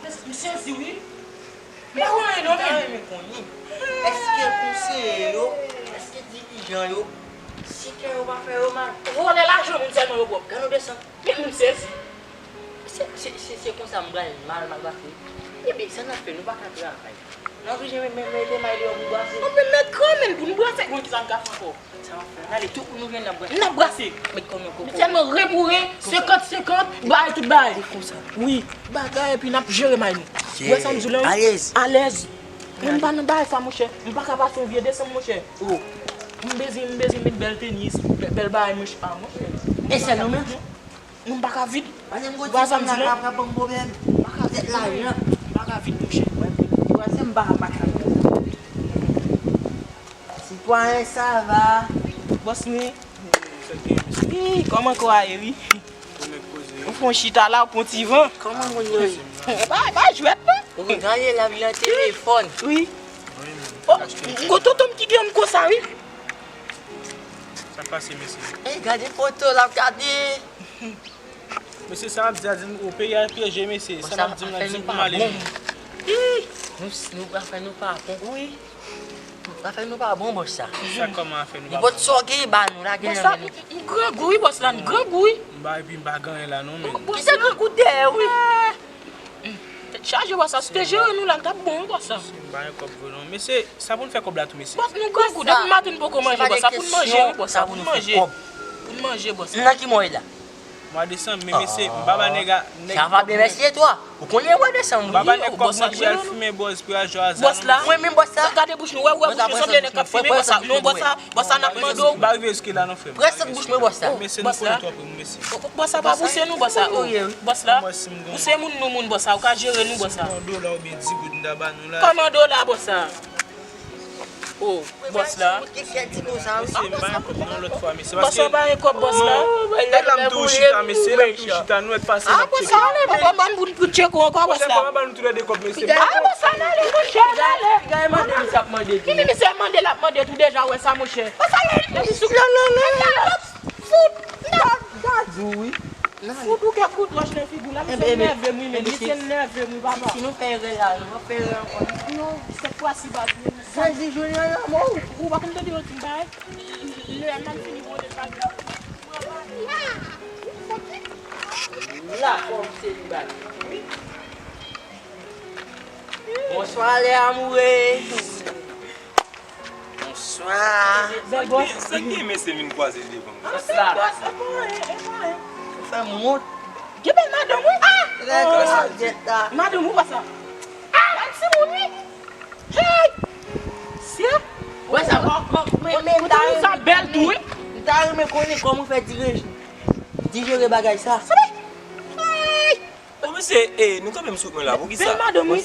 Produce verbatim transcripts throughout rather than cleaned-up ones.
M sezi wi. M pa konnen non men. Mwen ta renmen konnen, èske konseye yo, èske dirijan yo, si kè yo pa fè yo mal? Vòlè lajan moun sèlman yo pwòp. Gade yon desann. Men moun sezi. Se, se, se, se konsa m pral mal, mal pase. Ebyen, sa n ap fè, nou pa ka travay. N oblije men, men, mete may deyò pou brase. Ann men met kanmenm pou nou brase. Bon, kisa n ka fè ankò? Sa n ap fè? N ale tout pou nou jwenn n ap brase. N ap brase. Met kòm yon koko. Sèlman ren pou ren, senkant senkant, bay tout bay. Se konsa. Wi, bagay epi n ap jere may nou. Ou wè sa m di w la wi? Alèz. Alèz. Mwen m pa nan bagay sa monchè. M pa ka pase yon vye desanm monchè. Oh. M bezwen, m bezwen met bèl tenis, bè- bèl bagay monchè. Ah monchè. E sèl nou menm? Moun pa ka vide. Pase m gon ti fanm la k ap ban m pwoblèm. Pa ka vide lajan. Pa ka vide monchè. Ou wè se m pa ka pa ka. Sitwayen sa va. Bòs mwen. Wi, kòman kò a ye wi? Ou fè yon chita la, ou pran ti van. Kòman moun yo ye? Ba, ba jwèt non. Ou gade la vin nan telefòn. Wi. Oh, m gon tonton m ki gen m konsa wi. Sa k pase mesye? Ey, gade foto l ap gade. Mesye, sa m ap di a, di m, o, peyi a pyeje mesye. Sa m ap di m nan, di m pou m ale. Ih, nou, nou, afè nou pa bon. Wi. Afè nou pa bon, bòs sa. Sa kòman afè nou pa bon? Nenpòt sa w gen ba nou la, gen nan men nou. M grangou wi, bòs la, m grangou wi. M ba, epi m pa gen anyen la non, men. Kisa grangou dèyè wi? Tèt chaje bòs sa, si w te jere nou la, l t ap bon wi bòs sa. M pa gen kòb vre non. Mesye, sa pou n fè kòb la tou mesye? Bòs nou grangou, depi maten nou poko manje bòs sa, pou n manje wi bòs sa, pou n manje. Pou n manje bòs sa. Nan ki mwa w ye la? Mwa desanm, men mesye, m pa ba nèg a, nèg sa va byen mesye twa. Ou konnen mwa desanm wi. M pa ba nèg kòb mwen pou y al fimen bòs, pou y al jwe aza non. Bòs la. Mwen menm bòs sa. Gade bouch nou, wè, wè bouch nou sanble nèg k ap fimen bòs sa. Non bòs sa, bòs sa n ap mande w. M pa rive jiske la non frè m. Prese bouch mwen bòs sa. Mesye nou konnen twòp wi mesye. Bòs la pa pouse nou bòs sa. Bòs la. Ou se moun nou moun bòs sa, ou ka jere nou bòs sa. Kòman dola oubyen di goud m ta ba nou la? Kòman dola bòs sa? Oh, bòs la. Mesye, m pa gen kòb non lòt fwa mesye. Bòs la pa gen kòb bòs la. E la m tou chita mesye, e la m tou chita, nou mèt pase n ap tcheke. Ah bòs sa, ale, papa ban m pou n tcheke ankò bòs la. Papa ban nou toulède kòb mesye. Ah bòs sa, n ale monchè, n ale. Gade mande misye ap mande tou. Ki misye mande l ap mande tou deja, ou wè sa monchè. Bòs sa, ale. Fout. Gad ou wi. Fout ou kè kout wòch nan figi w la, misye nève m wi, men misye nève m wi papa. Si nou fè erè la, nou pa fè erè ankò non. Non, sèt fwa si baz mwen. Sèzi jounen an lanmò. Ou pa konn tande yo di m bay. Lè a m fini wole pa gen. La kòm selibatè. Bonswa les amoureux. Bonswa. Sa k gen mesye vin kwaze devan m? Bòs la. Ou fè m wont. Gen bèl madanm wi. Ah! Lè kò sa jèt la. Madanm ou wè sa. Ah! Gad timoun wi. Hey! Sye. Wè sa. Men men ta renmen konnen. M ta renmen konnen kòman w fè dire- dijere bagay sa. Sa bay. Hey! O mesye, e, nou kanpe m sou mwen la, poukisa? Bèl madanm wi.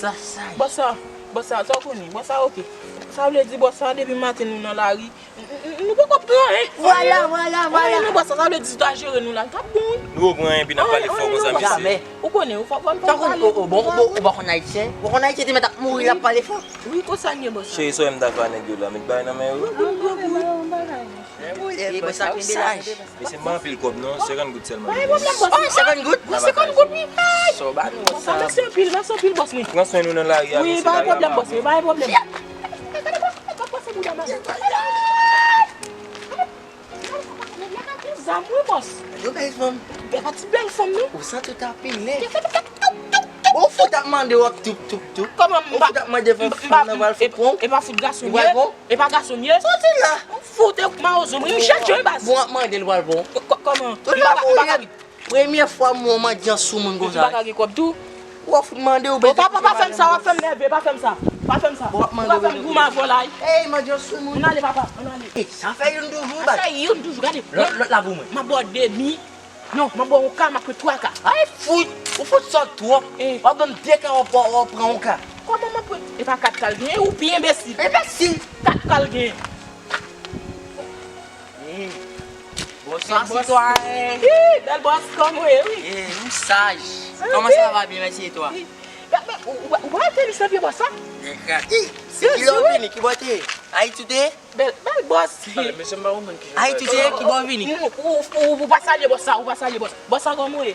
Bòs sa, bòs sa, sa w konnen, bòs sa oke. Sa vle di bòs sa depi maten nou nan lari, n- n- n- nou poko pran anyen. Vwala, vwala, vwala. Anyen non bòs sa, sa vle di si w ta jere nou la, l t ap bon wi. Nou poko pran anyen epi n ap pale fò konsa mesye. Jamè. Ou konnen, ou fò fò n fò pale. Sa w konnen, o, o, bon, ou pa konn ayisyen? Ou konn ayisyen te mèt ap mouri l ap pale fò. Wi, konsa n ye bòs sa. Cheri, sa w wè m ta fè a nèg yo la, met bagay nan men yo. Wi, wi, wi, wi. Mesye m pa anpil kòb non, senkant goud sèlman. Pa gen pwoblèm bòs. Oh senkant goud? Wi senkant goud wi. Sa w ba nou sa? Mèsi anpil, mèsi anpil bòs mwen. Pran swen nou nan lari a. Wi pa gen pwoblèm bòs mwen, pa gen pwoblèm. Gade bòs mwen k ap pase bouda madanm. Nèg la ka pran zam wi bòs. Yo bèl fanm. Bèl pa ti bèl fanm non. Ou santi w ta pile. Ou fout ap mande w ap toup toup toup. Kòman m pa. Ou fout ap mande fanm nan pral fout pran w. E pa fout gason m ye. E pa gason m ye. Soti la. Ou fout e mawozo mwen, m jèt yo wi baz. Bon, w ap mande l pral bon. Kòman? Tout la pou ou ye. Premye fwa m wè w mandyan sou moun konsa. Ou pa ka gen kòb tou? Ou ap fout mande ou bezwen. Papa pa fè m sa, w ap fè m nève, pa fè m sa. Pa fè m sa. Ou pa fè m goumen avè w la wi. Ey mandyan sou moun. Ann ale papa, ann ale. Ey sa fè youn toujou baz. Sa fè youn toujou, gade. Lòt lòt la pou mwen. M ap ba w demi. Non, m ap ba w yon ka, m ap pran twa ka. Ay fout, ou fout sòt twòp. W ap ban m de ka, w ap pran yon ka. Kòman m ap pran? E pa kat ka l genyen, ou pi enbesil. Enbesil! Kat ka l genyen. Bonswa sitwayen. Hi, bèl bòs, kòman w ye wi? Ou saj. Kòman sa va byen mèsi e twa? Ou pa wè tenis nan pye bòs sa? Nèg la. Se ki lè w vini, ki bò te ye? Ayiti w te ye? Bèl, bèl bòs. Ayiti w te ye, ki bò w vini? Ou pa salye bòs sa, ou pa salye bòs. Bòs sa kòman w ye?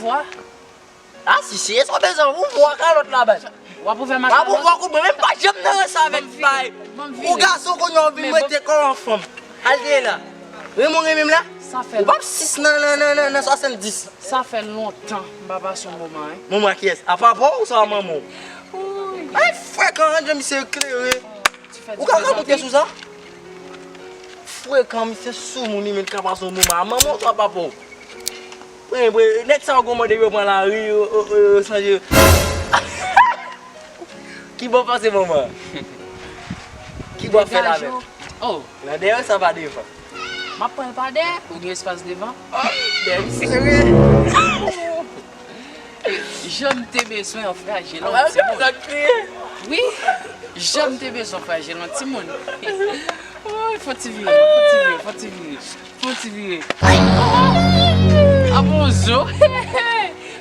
vwa. A, si, si, èske w bezwen ouvè kalòt la, bay? W ap ouvè ma kalòt? W ap ouvè kout mwen, menm pa janm nan ranse avèk bay. Ou gason kounye a w vin rete kòm yon fanm. Al dèyè la. Renmen w renmen m la? Sa fè. Ou p ap sis nan, nan, nan, nan, nan swasanndis. Sa fè lontan m pa pase yon moman, wi. Moman kiyès? A papa w ouswa manman w? Ay, frekan, jan misye eklere. Ou ka ka monte sou sa? Frekan, misye sou moun, li menm ka pase yon moman. A manman w ouswa papa w? Wi, wi, nèg sa yo gon mande yo pran lari, yo, yo, yo, yo chanje. Ki bò w pase manman? Ki bò w ap fè la menm? Oh. Nan dèyè sa pa devan? M ap pran l pa dèyè, ou gen espas devan? Oh, dèyè m sere. Jan m te bezwen yon frajel, yon timoun. Wi, jan m te bezwen yon frajel, yon timoun. Oy, fò ti vire, fò ti vire, fò ti vire. Fò ti vire. A bon zo.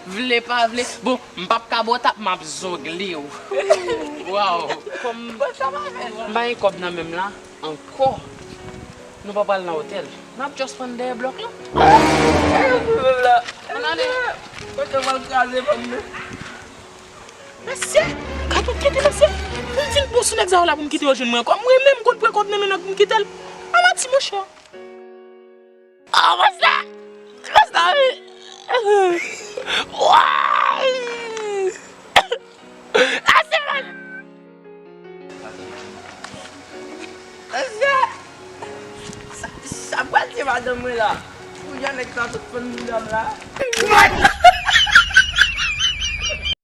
Vle pa vle. Bon, m p ap ka ba w tap, m ap zongle w. Waw. M pa gen kòb nan men m la ankò. Nou pa pral nan otèl. N ap just pran dèyè blòk lan. Ann ale. Mesye, gade yon tete, mesye. Pou m fin bon sou nèg sa yo la pou m kite yo jwenn mwen ankò. Mwen menm m konn pran kòb nan men nèg pou m kite l. A manti, monchè. Ah, what's that? What's that? Why? Ase, man. Ase. Sa, sa pral di madanm mwen la. Pou jan nèg sa sot fann madanm la.